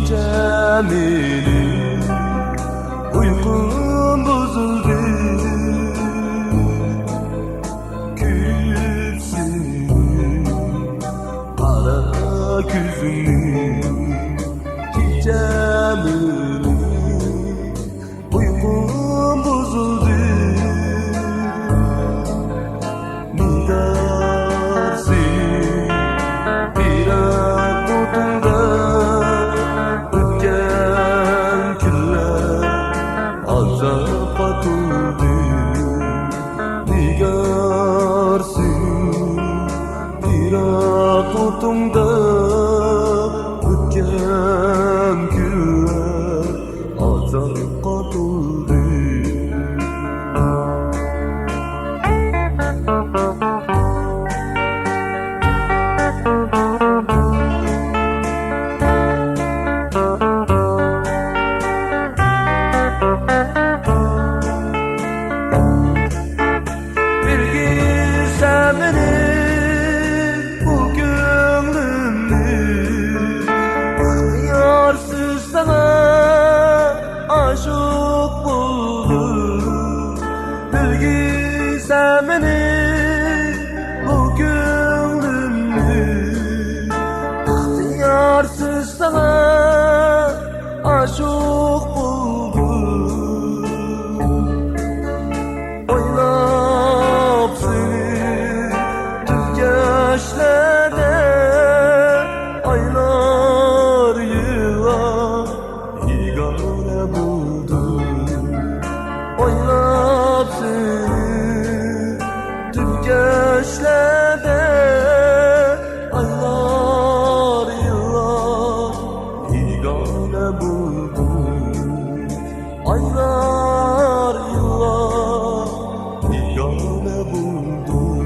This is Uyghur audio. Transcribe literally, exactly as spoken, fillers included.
كېچە مېنىڭ ئۇيقۇم بۇزۇلدى. كۆرۈپ سېنىڭ قارا كۆزۈڭنى، كېچە مېنىڭ ئۇيقۇم بۇزۇلدى. نىگار سېنىڭ پىراق ئوتۇڭدا ئۆتكەن كۈنلەر ئازابقا تولدى. نىگار سېنىڭ پىراق ئوتۇڭدا ئۆتكەن كۈنلەر ئازابقا تولدى. بىلگۈسە مېنى بۇ كۆڭلۈمنى، ئىختىيارسىز ساڭا ئاشىق بولدۇم. بىلگۈسە مېنى بۇ كۆڭلۈمنى، ئىختىيارسىز ساڭا ئاشىق بولدۇم. ئويلاپ سېنى تۈن كەچلەردە، ئايلار، يىللار بىگانە بولدۇم. ئويلاپ سېنى تۈن كەچلەردە، ئايلار، يىللار بىگانە بولدۇم. ئايلار، يىللار بىگانە بولدۇم.